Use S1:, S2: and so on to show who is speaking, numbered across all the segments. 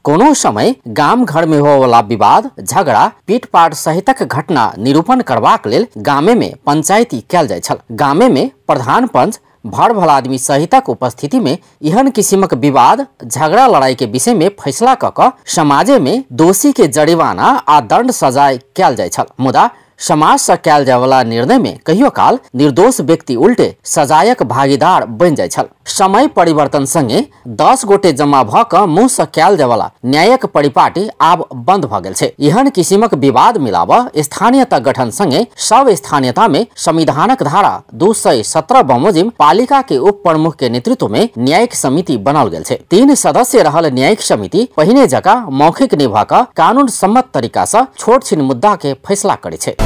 S1: कोनो समय गाम घर में होवला विवाद, झगड़ा, पीटपाट सहितक घटना निरूपण करबाक लेल गामे में पंचायती कयल जाइत छल। गामे में प्रधान पंच भर भला आदमी सहितक उपस्थिति में एहन किसिमक विवाद, झगड़ा, लड़ाई के विषय में फैसला क क समाजे में दोषी के जरिमाना आ दंड सजाय कयल जाइत छल। मुदा समाज से कयल जायवला निर्णय में कहियो काल निर्दोष व्यक्ति उल्टे सजायक भागीदार बनि जाइत छल। समय परिवर्तन संगे 10 गोटे जमा भ क मुँह से कयल जायवला न्यायक परिपाटी आब बंद भ गेल छै। एहन किसिमक विवाद मिलाब स्थानीयता गठन संगे सब स्थानीयता में संविधानक धारा 217 बमोजिम पालिका के उप प्रमुख के नेतृत्व में न्यायिक समिति बनाओल गेल छै। 3 सदस्य रहल न्यायिक समिति पहिने जकाँ मौखिक निभा क कानून सम्मत तरीका से छोट छिन मुद्दा के फैसला करे छै।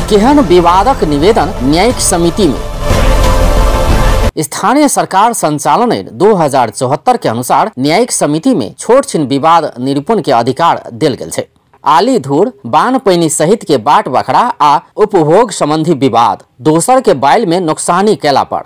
S1: केहन विवादक निवेदन न्यायिक समिति में स्थानीय सरकार संचालन 2074 के अनुसार न्यायिक समिति में छोट छिन विवाद निरूपण के अधिकार देल गेल छै। आली धूर, बान पैनी सहित के बाट बखरा आ उपभोग संबंधी विवाद, दोसर के बाइल में नुकसानी केला पर,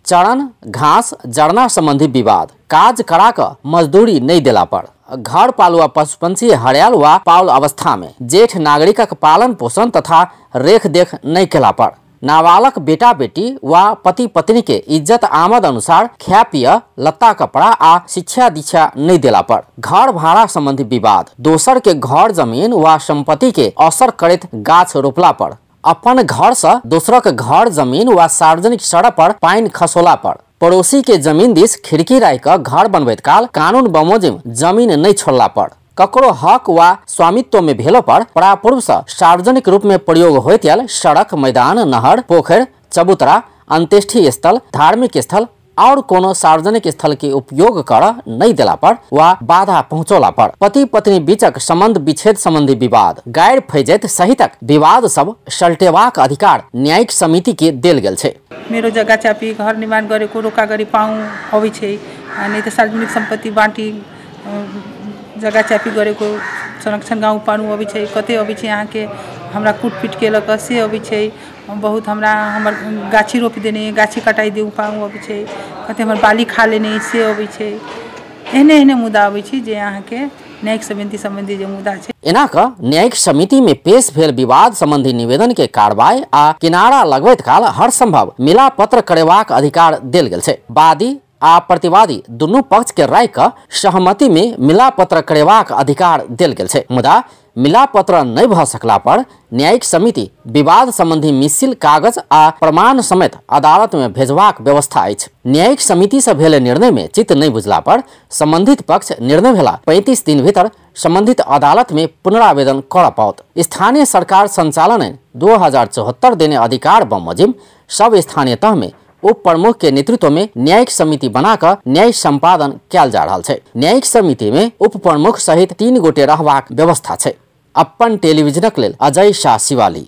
S1: चरण घास जरना संबंधी विवाद, काज करा क मजदूरी नहीं देला पर, घर पालुआ पशु पंछी हरियाल व पाउल अवस्था में जेठ नागरिकक पालन पोषण तथा रेख देख नहीं केला पर, नाबालक बेटा बेटी व पति पत्नी के इज्जत आमद अनुसार खाय पिय, लत्ता कपड़ा आ शिक्षा दीक्षा नहीं देला पर, घर भाड़ा संबंधी विवाद, दोसर के घर जमीन व संपत्ति के असर करैत गाछ रोपला पर, अपन घर से दोसरक घर जमीन व सार्वजनिक सड़क पर पानि खसोला पर, पड़ोसी के जमीन दिस खिड़की राखि क घर बनबैत काल कानून बमोजिम जमीन नहीं छोड़ला पर, ककरो हक वा स्वामित्व में भेलो पर परापूर्व से सार्वजनिक रूप में प्रयोग होइत आयल सड़क, मैदान, नहर, पोखरि, चबूतरा, अंत्येष्टि स्थल, धार्मिक स्थल और कोनो सार्वजनिक स्थल के उपयोग कर नहीं देला पर वा बाधा पहुंचौला पर, पति पत्नी बीचक संबंध विच्छेद संबंधी विवाद, गैर फैजत सहितक विवाद सब सल्टेबाक अधिकार न्यायिक समिति के देल गेल छै।
S2: मेरो जग्गा चापी घर निर्माण गरेको रोका गरी पाउँ अबै छै, अनि त सार्वजनिक सम्पत्ति बाँटी जग्गा चापी गरेको संरक्षण गाउँ पाउँ अबै छै। कते अबै छै अहाँके हमरा कुटपिट केलक से अबै छै। बहुत हमरा हमर गाछी रोपि देने, गाछी कटाइ देऊ पाउँ अबै छै। कते हमर बाली खा लेने से अबै छै। एहने एहने मुद्दा अबै छै जे अहाँके न्यायिक समिति सम्बन्धी जे मुद्दा छै।
S1: एना क न्यायिक समिति में पेश भेल विवाद संबंधी निवेदन के कार्रवाई आ किनारा लगबैत काल हर संभव मिला पत्र करेबाक अधिकार देल गेल छै। वादी आ प्रतिवादी दुनू पक्ष के राय क सहमति में मिला पत्र करेबाक अधिकार देल गेल छै। मुदा मिला पत्र नहीं भ सकला पर न्यायिक समिति विवाद संबंधी मिसिल कागज आ प्रमाण समेत अदालत में भेजबाक व्यवस्था अछि। न्यायिक समिति से भेल निर्णय में चित्त नहीं बुझला पर संबंधित पक्ष निर्णय भेला 35 दिन भीतर संबंधित अदालत में पुनरावेदन कर पाओत। स्थानीय सरकार संचालन 2074 देने अधिकार बमोजिम सब स्थानीय तह में उप प्रमुख के नेतृत्व में न्यायिक समिति बनाकर न्याय संपादन कयल जा रहल छै। न्यायिक समिति में उप प्रमुख सहित 3 गोटे रहबाक व्यवस्था छै। अपन टेलीविजनक लेल अजय शाह, शिवाली।